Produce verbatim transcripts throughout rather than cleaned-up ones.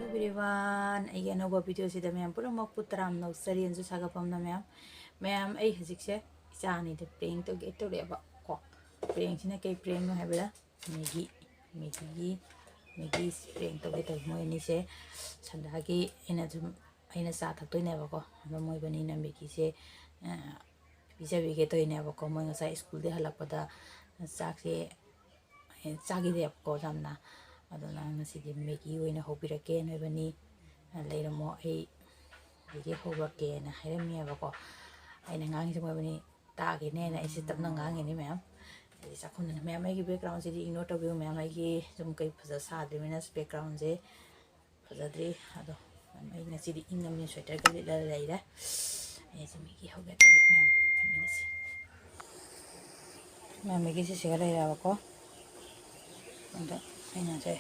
Everyone, ꯑꯩꯒꯤ ꯑꯅꯧꯕ ꯚꯤꯗꯤꯑꯣꯁꯤꯗ ꯃꯌꯥꯝ ꯄꯨꯝꯅꯃꯛꯄꯨ ꯇꯔꯥꯝꯅ ꯑꯣꯛꯆꯔꯤ꯫ ꯑꯩꯅꯁꯨ ꯁꯥꯒꯠꯐꯝꯅ ꯃꯌꯥꯝ, ꯃꯌꯥꯝ, ꯑꯩ ꯍꯧꯖꯤꯛꯁꯦ ꯏꯆꯥ ꯑꯅꯤꯗ ꯄ꯭ꯔꯦꯡ ꯇꯧꯒꯦ ꯇꯧꯔꯛꯑꯦꯕ ꯀꯣ꯫ ꯄ꯭ꯔꯦꯡꯁꯤꯅ ꯀꯩ ꯄ꯭ꯔꯦꯡꯅꯣ ꯍꯥꯏꯕꯗ, ꯃꯦꯒꯤ, ꯃꯦꯒꯤꯒꯤ, ꯃꯦꯒꯤ ꯄ꯭ꯔꯦꯡ ꯇꯧꯒꯦ ꯇꯧꯋꯤ꯫ ꯃꯣꯏ ꯑꯅꯤꯁꯦ ꯁꯟꯗꯥꯒꯤ ꯑꯩꯅ ꯁꯨꯝ, ꯑꯩꯅ ꯆꯥ ꯊꯛꯇꯣꯏꯅꯦꯕꯀꯣ꯫ ꯑꯗꯣ ꯃꯣꯏꯕꯅꯤꯅ ꯃꯦꯒꯤꯁꯦ, ꯑ, ꯄꯤꯖꯕꯤꯒꯦ ꯇꯧꯔꯤꯅꯦꯕꯀꯣ꯫ ꯃꯣꯏ ꯉꯁꯥꯏ ꯁ꯭ꯀꯨꯜꯗꯒꯤ ꯍꯜꯂꯛꯄꯗ ꯆꯥꯛꯁꯦ ꯆꯥꯈꯤꯗꯦꯕꯀꯣ ꯌꯥꯝꯅ꯫ ꯑꯗꯨꯅ ꯉꯁꯤꯗꯤ ꯃꯦꯒꯤ ꯑꯣꯏꯅ ꯍꯧꯕꯤꯔꯛꯀꯦ꯫ ꯅꯣꯏꯕꯅꯤ ꯂꯩꯔꯝꯃꯣ, ꯑꯩ ꯃꯦꯒꯤ ꯍꯧꯔꯛꯀꯦꯅ ꯍꯥꯏꯔꯝꯃꯦꯕꯀꯣ꯫ ꯑꯩꯅ ꯉꯥꯡꯉꯤꯁꯦ ꯃꯣꯏꯕꯅꯤ ꯇꯥꯒꯤꯅꯦꯅ ꯑꯩꯁꯦ ꯇꯞꯅ ꯉꯥꯡꯉꯤꯅꯦ ꯃꯌꯥꯝ꯫ ꯑꯩ ꯆꯥꯛꯈꯨꯝꯗꯅ ꯃꯌꯥꯝ, ꯑꯩꯒꯤ ꯕꯦꯛꯒ꯭ꯔꯥꯎꯟꯁꯤꯗꯤ ꯏꯒꯅꯣꯔ ꯇꯧꯕꯤꯌꯨ ꯃꯌꯥꯝ꯫ ꯑꯩꯒꯤ ꯁꯨꯝ ꯀꯩ ꯐꯖ ꯁꯥꯗ꯭ꯔꯤꯕꯅꯤꯅ ꯕꯦꯛꯒ꯭ꯔꯥꯎꯟꯁꯦ ꯐꯖꯗ꯭ꯔꯤ꯫ ꯑꯗꯣ ꯑꯩ ꯉꯁꯤꯗꯤ ꯏꯪꯉꯕꯅꯤꯅ ꯁ꯭ꯋꯦꯇꯔꯒ ꯂꯤꯠꯂꯒ ꯂꯩꯔꯦ꯫ ꯑꯩꯁꯦ ꯃꯦꯒꯤ ꯍꯧꯒꯦ ꯇꯧꯔꯤ ꯃꯌꯥꯝ, ꯐꯦꯃꯤꯂꯤꯁꯦ꯫ ꯃꯌꯥꯝ ꯃꯦꯒꯤꯁꯦ ꯁꯤꯒ ꯂꯩꯔꯦꯕꯀꯣ꯫ ꯑꯗꯣ ꯑꯩꯅ ꯁꯦ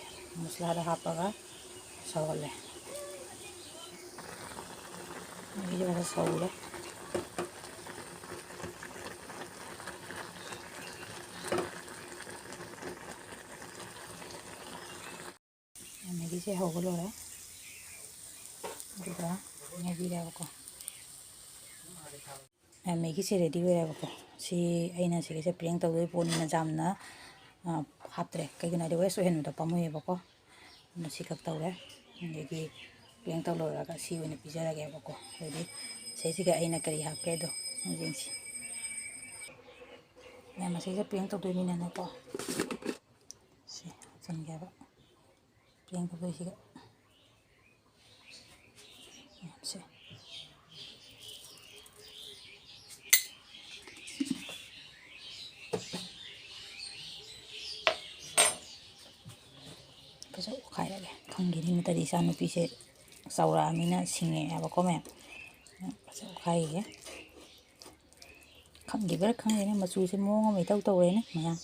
ꯃꯁꯂꯥꯗ ꯍꯥꯞꯄꯒ ꯁꯧꯍꯜꯂꯦ꯫ ꯃꯦꯒꯤꯁꯦ ꯐꯖꯅ ꯁꯧꯔꯦ꯫ ꯃꯦꯒꯤꯁꯦ ꯍꯧꯕ ꯂꯣꯏꯔꯦ꯫ ꯑꯗꯨꯒ ꯉꯧꯕꯤꯔꯦꯕꯀꯣ꯫ ꯃꯦꯒꯤꯁꯦ ꯔꯦꯗꯤ ꯑꯣꯏꯔꯦꯕꯀꯣ꯫ ꯁꯤ ꯑꯩꯅ ꯁꯤꯒꯤꯁꯦ ꯄ꯭ꯔꯦꯡ ꯇꯧꯗꯣꯏ ꯄꯣꯠꯅꯤꯅ ꯌꯥꯝꯅ, ꯑ, ꯍꯥꯞꯇ꯭ꯔꯦ꯫ ꯀꯩꯒꯤꯅꯣ ꯍꯥꯏꯗꯤ ꯋꯦꯁ ꯑꯣꯏꯍꯟꯕꯗꯣ ꯄꯥꯝꯃꯨꯏꯌꯦꯕꯀꯣ꯫ ꯑꯗꯨꯅ ꯁꯤ ꯈꯛ ꯇꯧꯔꯦ꯫ ꯑꯗꯒꯤ ꯄ꯭ꯔꯦꯡ ꯇꯧ ꯂꯣꯏꯔꯒ ꯁꯤ ꯑꯣꯏꯅ ꯄꯤꯖꯔꯒꯦꯕꯀꯣ꯫ ꯑꯗꯩꯗꯤ ꯁꯤꯁꯤꯒ ꯑꯩꯅ ꯀꯔꯤ ꯍꯥꯞꯀꯦꯗꯣ ꯌꯦꯡꯁꯤ꯫ ꯃꯌꯥꯝ ꯃꯁꯤꯁꯦ ꯄ꯭ꯔꯦꯡ ꯇꯧꯗꯣꯏꯅꯤꯅꯅꯦꯀꯣ꯫ ꯁꯤ ꯍꯥꯞꯆꯤꯟꯒꯦꯕ꯫ ꯄ꯭ꯔꯦꯡ ꯇꯧꯗꯣꯏꯁꯤꯒ ꯃꯌꯥꯝꯁꯦ꯫ ꯐꯖꯅ ꯑꯣꯠꯈꯥꯏꯔꯒꯦ꯫ ꯈꯪꯈꯤꯅꯤ ꯅꯠꯇ꯭ꯔꯗꯤ ꯏꯆꯥꯅꯨꯄꯤꯁꯦ ꯆꯥꯎꯔꯛꯑꯃꯤꯅ ꯁꯤꯡꯉꯛꯑꯦꯕꯀꯣ ꯃꯌꯥꯝ꯫ ꯐꯖꯅ ꯑꯣꯠꯈꯥꯏꯒꯦ꯫ ꯈꯪꯈꯤꯕ꯭ꯔꯥ ꯈꯪꯗꯦꯅꯦ, ꯃꯆꯨꯁꯦ ꯃꯑꯣꯡ ꯑꯃ ꯏꯇꯧ ꯇꯧꯔꯦꯅꯦ ꯃꯌꯥꯝ꯫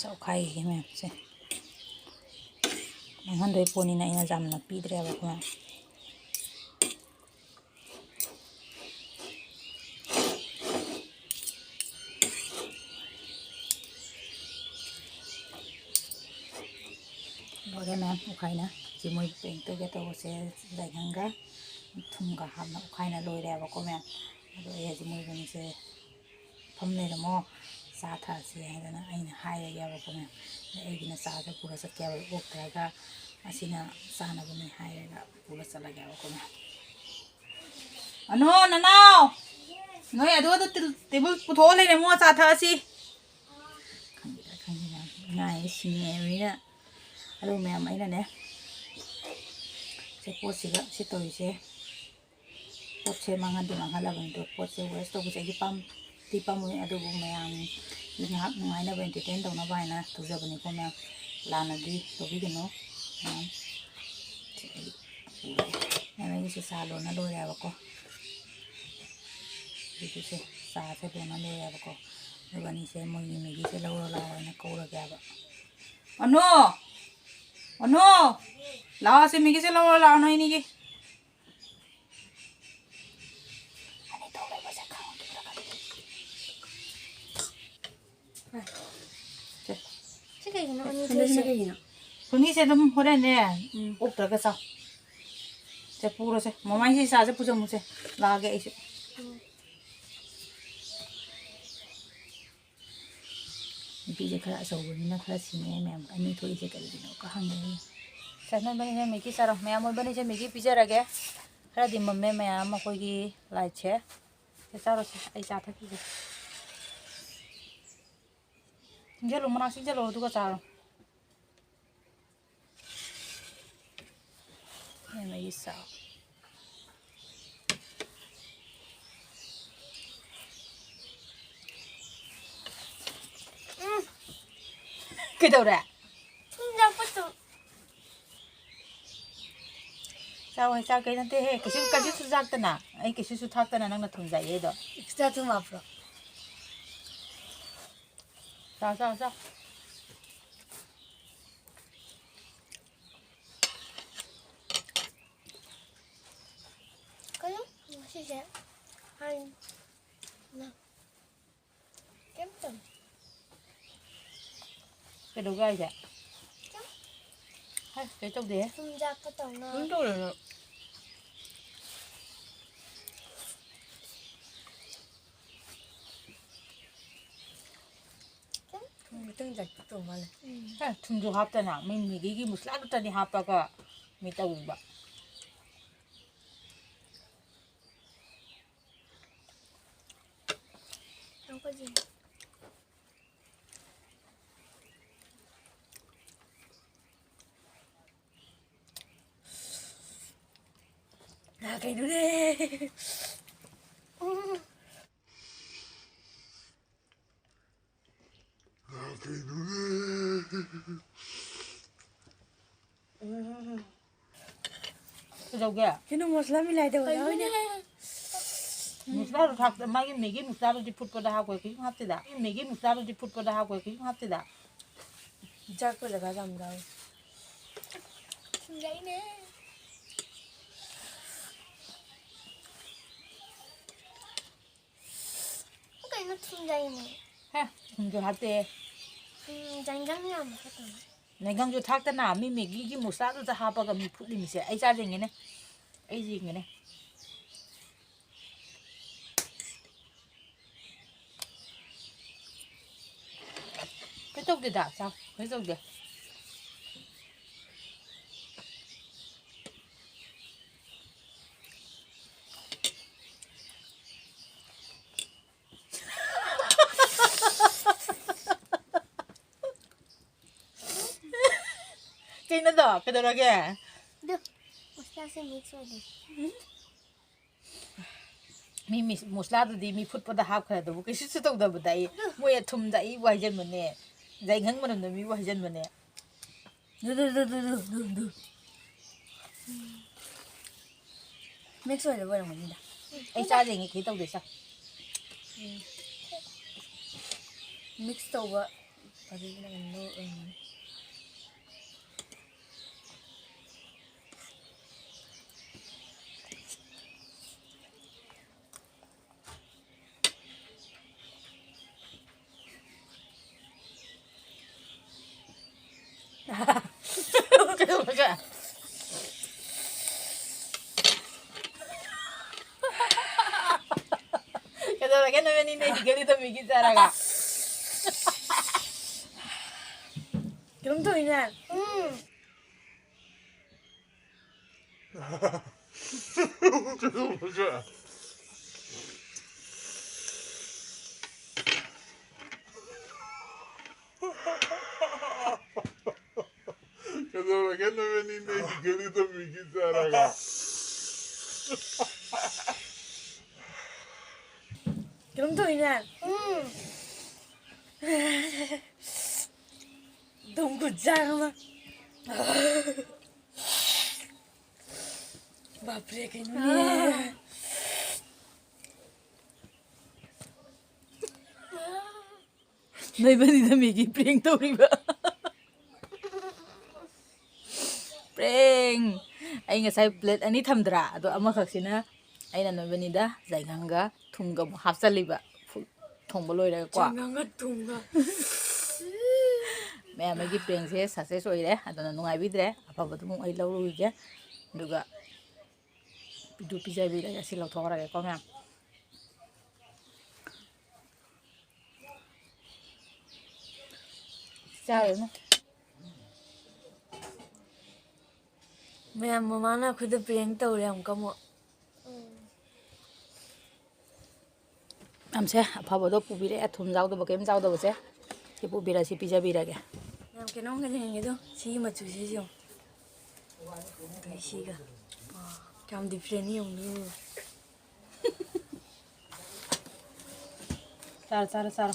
ꯇꯧꯈꯥꯏꯈꯤꯒꯦ ꯃꯌꯥꯝꯁꯦ꯫ ꯃꯥꯡꯍꯟꯗꯣꯏ ꯄꯣꯠꯅꯤꯅ ꯑꯩꯅ ꯌꯥꯝꯅ ꯄꯤꯗ꯭ꯔꯦꯕ ꯑꯩꯈꯣꯏ ꯃꯌꯥꯝ꯫ ꯂꯣꯏꯔꯦ ꯃꯌꯥꯝ, ꯎꯈꯥꯏꯅ ꯁꯤ ꯃꯣꯏ ꯄ꯭ꯔꯦꯡ ꯇꯧꯒꯦ ꯇꯧꯕꯁꯦ ꯌꯥꯏꯉꯪꯒ ꯊꯨꯝꯒ ꯍꯥꯞꯅ ꯎꯈꯥꯏꯅ ꯂꯣꯏꯔꯦꯕꯀꯣ ꯃꯌꯥꯝ꯫ ꯑꯗꯣ ꯑꯩ ꯍꯧꯖꯤꯛ ꯃꯣꯏꯕꯨꯡꯁꯦ ꯐꯝ ꯂꯩꯔꯝꯃꯣ, ꯆꯥ ꯊꯛꯑꯁꯤ ꯍꯥꯏꯗꯅ ꯑꯩꯅ ꯍꯥꯏꯔꯒꯦꯕꯀꯣ ꯃꯌꯥꯝ꯫ ꯑꯗ ꯑꯩꯒꯤꯅ ꯆꯥꯁꯦ ꯄꯨꯔ ꯆꯠꯀꯦꯕ, ꯑꯣꯛꯇ꯭ꯔꯒ ꯑꯁꯤꯅ ꯆꯥꯅꯕꯅꯤ ꯍꯥꯏꯔꯒ ꯄꯨꯔ ꯆꯠꯂꯒꯦꯕꯀꯣ ꯃꯌꯥꯝ꯫ ꯑꯅꯣ, ꯅꯅꯥꯎ! ꯅꯣꯏ ꯑꯗꯨ ꯑꯗꯨ ꯇꯦꯕꯜ ꯄꯨꯊꯣꯛꯑ ꯂꯩꯔꯝꯃꯣ, ꯆꯥ ꯊꯛꯑꯁꯤ꯫ ꯈꯪꯗꯦꯗ, ꯈꯪꯗꯦꯗ, ꯉꯥꯏ ꯁꯤꯡꯉꯦ ꯃꯤꯅ꯫ ꯑꯗꯨ ꯃꯌꯥꯝ ꯑꯩꯅꯅꯦ, ꯁꯤ ꯄꯣꯠꯁꯤꯒ ꯁꯤ ꯇꯧꯔꯤꯁꯦ, ꯄꯣꯠꯁꯦ ꯃꯥꯡꯍꯟꯗꯤ ꯃꯥꯡꯍꯜꯂꯕꯅꯤ꯫ ꯑꯗꯣ ꯄꯣꯠꯁꯦ waste ꯇꯧꯕꯁꯦ ꯑꯩꯒꯤ ꯄꯥꯝꯗꯤ ꯄꯥꯝꯃꯨꯏ, ꯑꯗꯨꯕꯨ ꯃꯌꯥꯝꯒꯤ ꯉꯥꯏꯍꯥꯛ ꯅꯨꯡꯉꯥꯏꯅꯕ, entertain ꯇꯧꯅꯕ ꯍꯥꯏꯅ ꯇꯧꯖꯕꯅꯤꯀꯣ ꯃꯌꯥꯝ꯫ ꯂꯥꯟꯅꯗꯤ ꯂꯧꯕꯤꯒꯅꯨ ꯃꯌꯥꯝ꯫ ꯁꯤ ꯑꯩ ꯄꯨꯔꯒꯦ꯫ ꯃꯌꯥꯝ, ꯑꯩꯒꯤꯁꯦ ꯆꯥ ꯂꯣꯟꯅ ꯂꯣꯏꯔꯦꯕꯀꯣ꯫ ꯑꯗꯨꯁꯨ ꯁꯦ, ꯆꯥꯁꯦ ꯂꯣꯟꯅ ꯂꯣꯏꯔꯦꯕꯀꯣ꯫ ꯑꯗꯨꯒ ꯑꯅꯤꯁꯦ ꯃꯣꯏꯒꯤ ꯃꯦꯒꯤꯁꯦ ꯂꯧꯔꯣ ꯂꯥꯛꯑꯣ ꯍꯥꯏꯅ ꯀꯧꯔꯒꯦꯕ꯫ ꯑꯅꯣ! ꯑꯅꯣ! ꯂꯥꯛꯑꯣ, ꯁꯤ ꯃꯦꯒꯤꯁꯦ ꯂꯧꯔꯣ ꯂꯥꯛꯑꯣ ꯅꯣꯏ ꯑꯅꯤꯒꯤ꯫ ꯑꯅꯤ ꯊꯣꯛ ꯂꯩꯕꯁꯦ ꯈꯪꯗ꯭ꯔꯒꯗꯤ꯫ ꯁꯦ꯫ ꯁꯤ ꯀꯩꯒꯤꯅꯣ ꯑꯅꯤ ꯁꯣꯝꯗꯁꯤꯅ ꯊꯣꯛꯏꯁꯦ? ꯀꯩꯒꯤꯅꯣ? ꯁꯣꯝꯒꯤꯁꯦ ꯑꯗꯨꯝ ꯍꯣꯔꯦꯟꯅꯦ, ꯎꯝ꯫ ꯑꯣꯛꯇ꯭ꯔꯒ ꯆꯥꯎ꯫ ꯁꯦ, ꯄꯨꯔꯣꯁꯦ꯫ ꯃꯃꯥꯏꯁꯦ ꯆꯥꯁꯦ ꯄꯨꯖꯃꯨꯁꯦ꯫ ꯂꯥꯛꯑꯒꯦ ꯑꯩꯁꯨ꯫ ꯎꯝ꯫ ꯅꯨꯄꯤꯁꯦ ꯈꯔ ꯑꯆꯧꯕꯅꯤꯅ ꯈꯔ ꯁꯤꯡꯉꯦ ꯃꯌꯥꯝ꯫ ꯑꯅꯤ ꯊꯣꯛꯏꯁꯦ ꯀꯔꯤꯒꯤꯅꯣ ꯈꯪꯗꯦ꯫ ꯁꯦ, ꯅꯣꯏ ꯃꯔꯤꯁꯦ ꯃꯦꯒꯤ ꯆꯥꯔꯣ꯫ ꯃꯌꯥꯝ ꯃꯣꯏ ꯃꯔꯤꯁꯦ ꯃꯦꯒꯤ ꯄꯤꯖꯔꯒꯦ꯫ ꯈꯔꯗꯤ ꯃꯝꯃꯦ ꯃꯌꯥꯝ ꯑꯩꯈꯣꯏꯒꯤ ꯂꯥꯏꯠꯁꯦ꯫ ꯁꯦ, ꯆꯥꯔꯣꯁꯦ꯫ ꯑꯩ ꯆꯥ ꯊꯛꯈꯤꯒꯦ꯫ ꯆꯤꯡꯁꯤꯜꯂꯨ, ꯃꯅꯥꯛ ꯆꯤꯡꯁꯤꯜꯂꯨ, ꯑꯗꯨꯒ ꯆꯥꯔꯣ꯫ ꯌꯦꯡꯉꯣ, ꯑꯩꯒꯤ ꯆꯥꯛ꯫ ꯎꯝ꯫ ꯀꯩꯗꯧꯔꯦ? ꯊꯨꯝ ꯌꯥꯛꯄ ꯁꯨꯝ꯫ ꯆꯥꯎ ꯍꯦ, ꯆꯥꯎ, ꯀꯩ ꯅꯠꯇꯦꯍꯦ꯫ ꯀꯩꯁꯨ, ꯀꯩꯁꯨ ꯆꯨꯖꯥꯛꯇꯅ꯫ ꯑꯩ ꯀꯩꯁꯨ ꯆꯨꯊꯥꯛꯇꯅ ꯅꯪꯅ ꯊꯨꯝ ꯆꯥꯏꯌꯦꯗꯣ꯫ Extra ꯊꯨꯝ ꯍꯥꯞꯄ꯭ꯔꯣ? ꯆꯥꯎ, ꯆꯥꯎ, ꯆꯥꯎ꯫ ꯁꯤꯁꯦ ꯍꯥꯏ ꯅ ꯀꯩꯝ ꯇꯧꯗꯦ꯫ ꯀꯩꯗꯧꯒꯦ ꯍꯥꯏꯁꯦ? ꯀꯩꯝ ꯍꯦ, ꯀꯩ ꯇꯧꯗꯦꯍꯦ꯫ ꯊꯨꯝꯖꯥꯛꯀ ꯇꯧꯅ꯫ ꯀꯩꯝ ꯇꯧꯔꯣꯏ ꯅꯪ꯫ ꯊꯨꯝ ꯈꯤꯇꯪ ꯖꯥꯛꯇꯤ ꯇꯧ ꯃꯥꯜꯂꯦ꯫ ꯎꯝ꯫ ꯍꯦ, ꯊꯨꯝꯁꯨ ꯍꯥꯞꯇꯅ ꯃꯤ ꯃꯦꯒꯤꯒꯤ ꯃꯁꯂꯥ ꯈꯛꯇꯅꯤ ꯍꯥꯞꯄꯒ ꯃꯤ ꯇꯧꯔꯤꯕ꯫ ꯌꯥꯝ ꯀꯜꯂꯤ꯫ ꯅꯥ ꯀꯩꯅꯣꯅꯦ? ꯅꯥ ꯀꯩꯅꯣꯅꯦ? ꯀꯩꯗꯧꯒꯦ? ꯀꯩꯅꯣ ꯃꯁꯂꯥ ꯃꯤꯂꯥꯏ ꯇꯧꯕ ꯌꯥꯎꯋꯤꯅꯦ꯫ ꯀꯩꯅꯣꯅꯦ? ꯃꯁꯂꯥꯗꯣ ꯊꯥꯛꯇ, ꯃꯥꯒꯤ ꯃꯦꯒꯤ ꯃꯁꯂꯥꯗꯨꯗꯤ ꯐꯨꯠꯄꯗ ꯍꯥꯞꯈꯣꯏ, ꯀꯔꯤꯝ ꯍꯥꯞꯇꯦꯗ꯫ ꯃꯦꯒꯤ ꯃꯁꯂꯥꯗꯨꯗꯤ ꯐꯨꯠꯄꯗ ꯍꯥꯞꯈꯣꯏ, ꯀꯔꯤꯝ ꯍꯥꯞꯇꯦꯗ꯫ ꯖꯥꯛꯄ ꯖꯒꯥ ꯌꯥꯝ ꯌꯥꯎꯋꯤ꯫ ꯊꯨꯝ ꯌꯥꯛꯏꯅꯦ꯫ ꯀꯩꯅꯣ ꯊꯨꯝ ꯌꯥꯛꯏꯅꯦ? ꯍꯦ, ꯊꯨꯝꯁꯨ ꯍꯥꯞꯇꯦ꯫ ꯎꯝ, ꯖꯥꯏꯉꯪ ꯌꯥꯝ ꯍꯥꯞꯄꯅꯦ꯫ ꯖꯥꯏꯉꯪꯁꯨ ꯊꯥꯛꯇꯅ ꯃꯤ ꯃꯦꯒꯤꯒꯤ ꯃꯁꯂꯥꯗꯨꯗ ꯍꯥꯞꯄꯒ ꯃꯤ ꯐꯨꯠꯂꯤꯃꯤꯁꯦ꯫ ꯑꯩ ꯆꯥꯖꯦ ꯌꯦꯡꯒꯦꯅꯦ꯫ ꯑꯩ ꯌꯦꯡꯒꯦꯅꯦ꯫ ꯀꯩꯁꯨ ꯇꯧꯗꯦꯗ, ꯆꯥꯎ꯫ ꯀꯩꯁꯨ ꯇꯧꯗꯦ꯫ ꯀꯩꯅꯣꯗꯣ? ꯀꯩꯗꯧꯔꯒꯦ? ꯑꯗꯨ, ꯃꯁꯂꯥꯁꯦ mix ꯑꯣꯏꯗꯦ꯫ ꯃꯤ ꯃꯤꯁ-, ꯃꯁꯂꯥꯗꯨꯗꯤ ꯃꯤ ꯐꯨꯠꯄꯗ ꯍꯥꯞꯈ꯭ꯔꯦ, ꯑꯗꯨꯕꯨ ꯀꯩꯁꯨꯁꯨ ꯇꯧꯗꯕꯗ ꯑꯩ, ꯃꯣꯏ ꯑꯊꯨꯝꯗ ꯑꯩꯕꯨ ꯍꯥꯏꯖꯟꯕꯅꯦ, ꯌꯥꯏꯉꯪ ꯃꯅꯝꯗ ꯃꯤꯕꯨ ꯍꯥꯏꯖꯟꯕꯅꯦ꯫ ꯗꯨ, ꯗꯨ, ꯗꯨ, ꯗꯨ, ꯗꯨ, ꯗꯨ, ꯗꯨ꯫ Mix ꯑꯣꯏꯗꯕ ꯑꯣꯏꯔꯝꯒꯅꯤꯗ꯫ ꯑꯩ ꯆꯥꯗ꯭ꯔꯤꯉꯩ ꯀꯩ ꯇꯧꯗꯣꯏ ꯆꯥ꯫ Mix ꯇꯧꯕ ꯑꯗꯨꯒꯤ ꯃꯅꯝꯗꯣ ꯑꯣꯏꯔꯝꯒꯅꯤ꯫ ꯅꯣꯏ ꯑꯅꯤꯅꯦ ꯑꯩꯒꯤ ꯒꯥꯔꯤꯗ ꯃꯦꯒꯤ ꯆꯥꯔꯒ꯫ ꯀꯩꯅꯣꯝ ꯇꯧꯏꯅꯦ꯫ ꯎꯝ꯫ ꯀꯩꯗꯧꯔꯒꯦ ꯅꯣꯏ ꯑꯅꯤꯅꯦ ꯑꯩꯒꯤ ꯒꯥꯔꯤꯗ ꯃꯦꯒꯤ ꯆꯥꯔꯒ? ꯀꯩꯅꯣꯝ ꯇꯧꯏꯅꯦ꯫ ꯎꯝ꯫ ꯗꯨꯝ ꯈꯨꯠ ꯆꯥꯡ ꯑꯃ꯫ ꯕꯥꯞꯔꯦ, ꯀꯩꯅꯣꯅꯦ꯫ ꯅꯣꯏꯕꯅꯤꯗ ꯃꯦꯒꯤ prank ꯇꯧꯔꯤꯕ꯫ Prank! ꯑꯩ ꯉꯁꯥꯏ plate ꯑꯅꯤ ꯊꯝꯗ꯭ꯔꯥ? ꯑꯗꯣ ꯑꯃꯈꯛꯁꯤꯅ ꯑꯩꯅ ꯅꯣꯏꯕꯅꯤꯗ ꯖꯥꯏꯉꯪꯒ ꯊꯨꯝꯒ ꯑꯃꯨꯛ ꯍꯥꯞꯆꯜꯂꯤꯕ꯫ ꯐꯨ-, ꯊꯣꯡꯕ ꯂꯣꯏꯔꯒꯀꯣ꯫ ꯖꯥꯏꯉꯪꯒ ꯊꯨꯝꯒ꯫ ꯃꯌꯥꯝ ꯑꯩꯒꯤ prankꯁꯦ success ꯑꯣꯏꯔꯦ꯫ ꯑꯗꯨꯅ ꯅꯨꯡꯉꯥꯏꯕꯤꯗ꯭ꯔꯦ꯫ ꯑꯐꯕꯗꯨꯃꯨꯛ ꯑꯩ ꯂꯧꯔꯨꯈꯤꯒꯦ꯫ ꯑꯗꯨꯒ ꯄꯤꯗꯨ ꯄꯤꯖꯕꯤꯔꯒꯦ꯫ ꯁꯤ ꯂꯧꯊꯣꯛꯈ꯭ꯔꯒꯦꯀꯣ ꯃꯌꯥꯝ꯫ ꯆꯥꯔꯨꯅꯨ꯫ ꯃꯌꯥꯝ, ꯃꯃꯥꯅ ꯑꯩꯈꯣꯏꯗ prank ꯇꯧꯔꯦ ꯑꯃꯨꯛꯀ ꯑꯃꯨꯛ꯫ ꯃꯌꯥꯝꯁꯦ ꯑꯐꯕꯗꯣ ꯄꯨꯕꯤꯔꯛꯑꯦ, ꯊꯨꯝ ꯌꯥꯎꯗꯕ ꯀꯔꯤꯝ ꯌꯥꯎꯗꯕꯁꯦ꯫ ꯁꯤ ꯄꯨꯕꯤꯔꯛꯑꯦ, ꯁꯤ ꯄꯤꯖꯕꯤꯔꯒꯦ꯫ ꯃꯌꯥꯝ ꯀꯩꯅꯣꯝꯒ ꯌꯦꯡꯉꯦ ꯑꯗꯣ, ꯁꯤꯒꯤ ꯃꯆꯨꯁꯤꯁꯨ ꯌꯦꯡꯉꯣ꯫ ꯑꯗꯩ ꯁꯤꯒ꯫ ꯋꯥ, ꯀꯌꯥꯝ different ꯌꯦꯡꯉꯨꯅꯦ꯫ ꯆꯥꯔꯣ, ꯆꯥꯔꯣ, ꯆꯥꯔꯣ꯫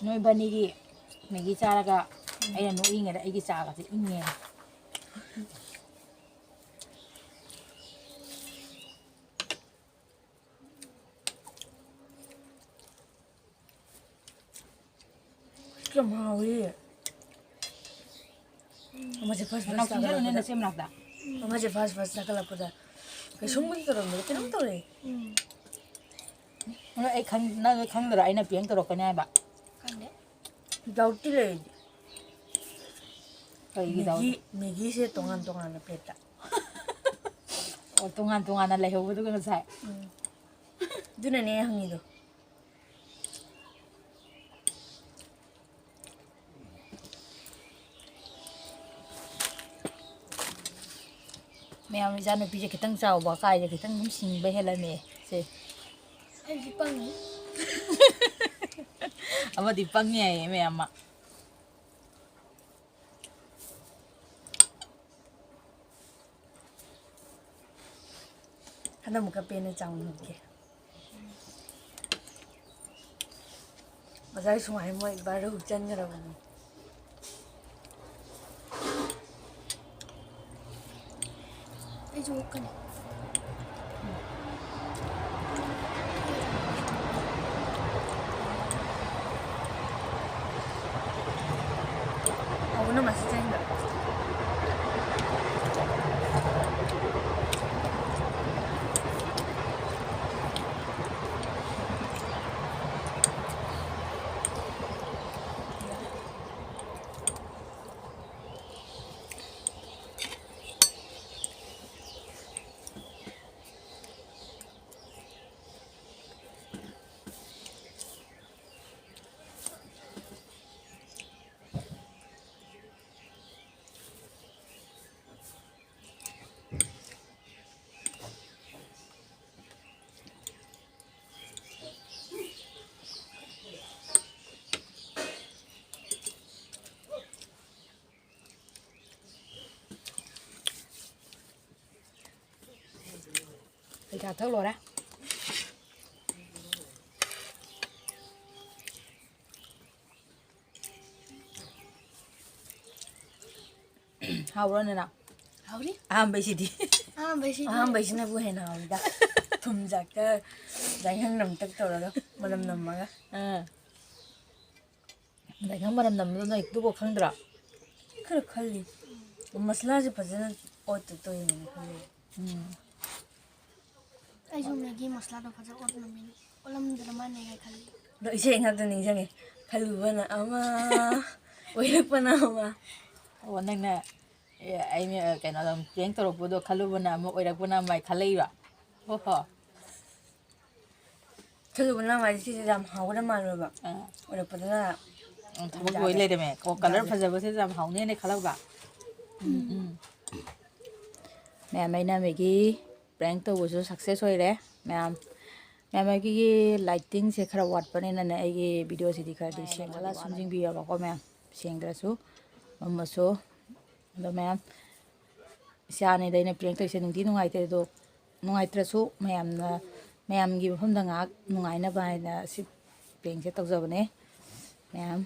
ꯅꯣꯏꯕꯥꯅꯤꯒꯤ ꯃꯦꯒꯤ ꯆꯥꯔꯒ ꯑꯩꯅ ꯅꯣꯛꯏꯉꯩꯗ ꯑꯩꯒꯤ ꯆꯥꯒꯁꯦ ꯏꯪꯉꯦ꯫ ꯌꯥꯝ ꯍꯥꯎꯋꯤ꯫ ꯑꯃꯁꯦ first first ꯅꯅꯥꯎ ꯆꯪꯁꯤꯜꯂꯨꯅꯦ ꯆꯥꯈꯠꯂꯛꯄꯗ꯫ ꯅꯆꯦ ꯃꯅꯥꯛꯇ꯫ ꯑꯃꯁꯦ first first ꯆꯪꯈꯠꯂꯛꯄꯗ ꯀꯩꯁꯨꯝꯕꯨꯗꯤ ꯇꯧꯔꯝꯗꯕ, ꯀꯩꯅꯣꯝ ꯇꯧꯔꯦ꯫ ꯑꯗꯣ ꯑꯩ ꯈꯪ-, ꯅꯪ ꯈꯪꯗ꯭ꯔꯣ ꯑꯩꯅ prank ꯇꯧꯔꯛꯀꯅꯤ ꯍꯥꯏꯕ? ꯈꯪꯗꯦ꯫ Doubtꯇꯤ ꯂꯩ ꯑꯩꯗꯤ꯫ ꯀꯩꯒꯤ ꯃꯦꯒꯤ, doubtꯅꯣ? ꯃꯦꯒꯤꯁꯦ ꯇꯣꯉꯥꯟ ꯇꯣꯉꯥꯟꯅ plateꯇ꯫ ꯑꯣ, ꯇꯣꯉꯥꯟ ꯇꯣꯉꯥꯟꯅ ꯂꯩꯍꯧꯕꯗꯨꯒ ꯉꯁꯥꯏ꯫ ꯎꯝ꯫ ꯑꯗꯨꯅꯅꯦ ꯑꯩ ꯍꯪꯉꯤꯗꯣ꯫ ꯃꯌꯥꯝ ꯏꯆꯥꯅꯨꯄꯤꯁꯦ ꯈꯤꯇꯪ ꯆꯥꯎꯕ ꯀꯥꯏꯁꯦ ꯈꯤꯇꯪ ꯑꯗꯨꯝ ꯁꯤꯡꯕ ꯍꯦꯜꯂꯝꯃꯦ ꯁꯦ꯫ ꯑꯩꯁꯨ ꯄꯪꯉꯤ꯫ ꯑꯃꯗꯤ ꯄꯪꯉꯦ ꯍꯥꯏꯌꯦ ꯃꯌꯥꯝ ꯑꯃ꯫ ꯍꯟꯗꯛ ꯑꯃꯨꯛꯀ ꯄꯦꯟꯅ ꯆꯥꯎꯅ ꯍꯧꯒꯦ꯫ ꯉꯁꯥꯏ ꯁꯨꯃꯥꯏꯅ ꯃꯣꯏ ꯕꯥꯔꯨ ꯆꯟꯈ꯭ꯔꯕꯅꯤ꯫ ꯑꯩꯁꯨ ꯑꯣꯛꯀꯅꯤ꯫ ꯍꯥꯎꯕꯅ ꯃꯁꯤ ꯆꯥꯅꯤꯡꯕ꯫ ꯑꯩ ꯆꯥ ꯊꯛ ꯂꯣꯏꯔꯦ꯫ ꯍꯥꯎꯕ꯭ꯔꯣ ꯅꯅꯥꯎ? ꯍꯥꯎꯔꯤ꯫ ꯑꯍꯥꯟꯕꯩꯁꯤꯗꯤ꯫ ꯑꯍꯥꯟꯕꯩꯁꯤꯗꯤ꯫ ꯑꯍꯥꯟꯕꯩꯁꯤꯅꯕꯨ ꯍꯦꯟꯅ ꯍꯥꯎꯋꯤꯗ꯫ ꯊꯨꯝ ꯖꯥꯛꯇ ꯖꯥꯏꯍꯪ ꯅꯝꯇꯛ ꯇꯧꯔꯒ ꯃꯅꯝ ꯅꯝꯃꯒ꯫ ꯑꯥ꯫ ꯉꯁꯥꯏ ꯅꯪ ꯃꯅꯝ ꯅꯝꯕꯗꯣ ꯅꯣꯏ ꯑꯗꯨꯐꯥꯎ ꯈꯪꯗ꯭ꯔꯣ? ꯈꯔ ꯈꯜꯂꯤ꯫ ꯃꯁꯂꯥꯁꯦ ꯐꯖꯅ ꯑꯣꯠꯇ ꯇꯧꯔꯤꯅꯦ ꯈꯜꯂꯤ꯫ ꯎꯝ꯫ ꯑꯩꯁꯨ ꯃꯦꯒꯤ ꯃꯁꯂꯥꯗꯣ ꯐꯖꯅ ꯑꯣꯠꯂꯝꯃꯤꯅꯤ꯫ ꯑꯣꯠꯂꯝꯗꯅ ꯃꯥꯅꯦ ꯀꯥꯏ ꯈꯜꯂꯤ꯫ ꯑꯗꯣ ꯏꯁꯩ ꯉꯥꯛꯇ ꯅꯤꯡꯁꯤꯡꯉꯦ꯫ ꯈꯜꯂꯨꯕꯅ ꯑꯃ, ꯑꯣꯏꯔꯛꯄꯅ ꯑꯃ꯫ ꯑꯣ, ꯅꯪꯅ ꯑꯦ, ꯑꯩꯅ ꯀꯩꯅꯣ ꯑꯗꯨꯝ ꯄ꯭ꯔꯦꯡ ꯇꯧꯔꯛꯄꯗꯣ ꯈꯜꯂꯨꯕꯅ ꯑꯃ, ꯑꯣꯏꯔꯛꯄꯅ ꯑꯃ ꯈꯜꯂꯛꯏꯕ꯫ ꯍꯣ ꯍꯣ꯫ ꯈꯜꯂꯨꯕꯅ ꯃꯥꯗꯤ ꯁꯤꯁꯦ ꯌꯥꯝ ꯍꯥꯎꯒꯗꯕ ꯃꯥꯜꯂꯨꯔꯕ꯫ ꯑꯥ꯫ ꯑꯣꯏꯔꯛꯄꯗꯅ ꯎꯝ, ꯊꯕꯛ ꯂꯣꯏ ꯂꯩꯔꯝꯃꯦ꯫ ꯑꯣ, ꯀꯂꯔ ꯐꯖꯕꯁꯦ ꯌꯥꯝ ꯍꯥꯎꯅꯦꯅ ꯈꯜꯂꯛꯄ꯫ ꯎꯝ, ꯎꯝ꯫ ꯃꯌꯥꯝ, ꯑꯩꯅ ꯃꯦꯒꯤ ꯄ꯭ꯔꯦꯡ ꯇꯧꯕꯁꯨ ꯁꯛꯁꯦꯁ ꯑꯣꯏꯔꯦ꯫ ꯃꯌꯥꯝ, ꯃꯌꯥꯝ, ꯑꯩꯒꯤ ꯂꯥꯏꯇꯤꯡꯁꯦ ꯈꯔ ꯋꯥꯠꯄꯅꯤꯅꯅꯦ, ꯑꯩꯒꯤ ꯚꯤꯗꯤꯑꯣꯁꯤꯗꯤ ꯈꯔꯗꯤ ꯃꯥꯅꯦ, ꯁꯦꯡꯍꯜꯂ ꯋꯥꯠꯂꯦ꯫ ꯁꯨꯝ ꯌꯦꯡꯕꯤꯔꯕꯀꯣ ꯃꯌꯥꯝ꯫ ꯁꯦꯡꯗ꯭ꯔꯁꯨ, ꯃꯝꯃꯁꯨ꯫ ꯑꯗꯣ ꯃꯌꯥꯝ, ꯏꯆꯥꯅꯤꯗ ꯑꯩꯅ ꯄ꯭ꯔꯦꯡ ꯇꯧꯔꯤꯁꯦ ꯅꯨꯡꯗꯤ ꯅꯨꯡꯉꯥꯏꯇꯦ, ꯑꯗꯣ ꯅꯨꯡꯉꯥꯏꯇ꯭ꯔꯁꯨ ꯃꯌꯥꯝꯅ, ꯃꯌꯥꯝꯒꯤ ꯃꯐꯝꯗ ꯉꯥꯏꯍꯥꯛ ꯅꯨꯡꯉꯥꯏꯅꯕ ꯍꯥꯏꯅ ꯁꯤ ꯄ꯭ꯔꯦꯡꯁꯦ ꯇꯧꯖꯕꯅꯦ꯫ ꯃꯌꯥꯝ,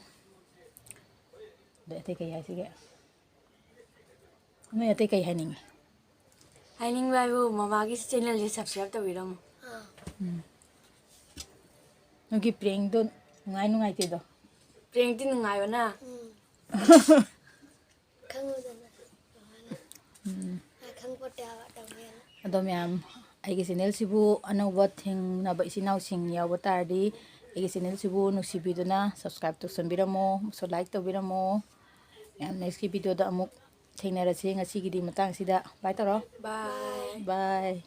ꯑꯗꯩ ꯑꯇꯩ ꯀꯩ ꯍꯥꯏꯁꯤꯒꯦ? ꯅꯣꯏ ꯑꯇꯩ ꯀꯩ ꯍꯥꯏꯅꯤꯡꯉꯤ? ꯍꯥꯏꯅꯤꯡꯕ ꯍꯥꯏꯕꯨ ꯃꯃꯥꯒꯤ ꯆꯦꯅꯦꯜꯁꯦ ꯁꯕꯁꯀ꯭ꯔꯥꯏꯕ ꯇꯧꯕꯤꯔꯝꯃꯣ꯫ ꯎꯝ꯫ ꯅꯣꯏꯒꯤ ꯄ꯭ꯔꯦꯡꯗꯣ ꯅꯨꯡꯉꯥꯏ ꯅꯨꯡꯉꯥꯏꯇꯦꯗꯣ? ꯄ꯭ꯔꯦꯡꯗꯤ ꯅꯨꯡꯉꯥꯏꯕꯅ꯫ ꯎꯝ꯫ ꯈꯪꯉꯨꯗꯅ꯫ ꯎꯝ꯫ ꯑ, ꯈꯪꯄꯣꯠꯇꯦ ꯍꯥꯏꯕ ꯇꯧꯒꯦꯅ꯫ ꯑꯗꯣ ꯃꯌꯥꯝ, ꯑꯩꯒꯤ ꯆꯦꯅꯦꯜꯁꯤꯕꯨ ꯑꯅꯧꯕ ꯊꯦꯡꯅꯕ ꯏꯆꯤꯟ ꯏꯅꯥꯎꯁꯤꯡ ꯌꯥꯎꯕ ꯇꯥꯔꯗꯤ, ꯑꯩꯒꯤ ꯆꯦꯅꯦꯜꯁꯤꯕꯨ ꯅꯨꯡꯁꯤꯕꯤꯗꯨꯅ ꯁꯕꯁꯀ꯭ꯔꯥꯏꯕ ꯇꯧꯁꯟꯕꯤꯔꯝꯃꯣ, ꯑꯃꯁꯨꯡ ꯂꯥꯏꯛ ꯇꯧꯕꯤꯔꯝꯃꯣ꯫ ꯃꯌꯥꯝ, ꯅꯦꯛꯁꯀꯤ ꯚꯤꯗꯤꯑꯣꯗ ꯑꯃꯨꯛ ꯊꯦꯡꯅꯔꯁꯤ꯫ ꯉꯁꯤꯒꯤꯗꯤ ꯃꯇꯥꯡꯁꯤꯗ ꯕꯥꯏ ꯇꯧꯔꯣ꯫ ꯕꯥꯏ꯫ ꯕꯥꯏ꯫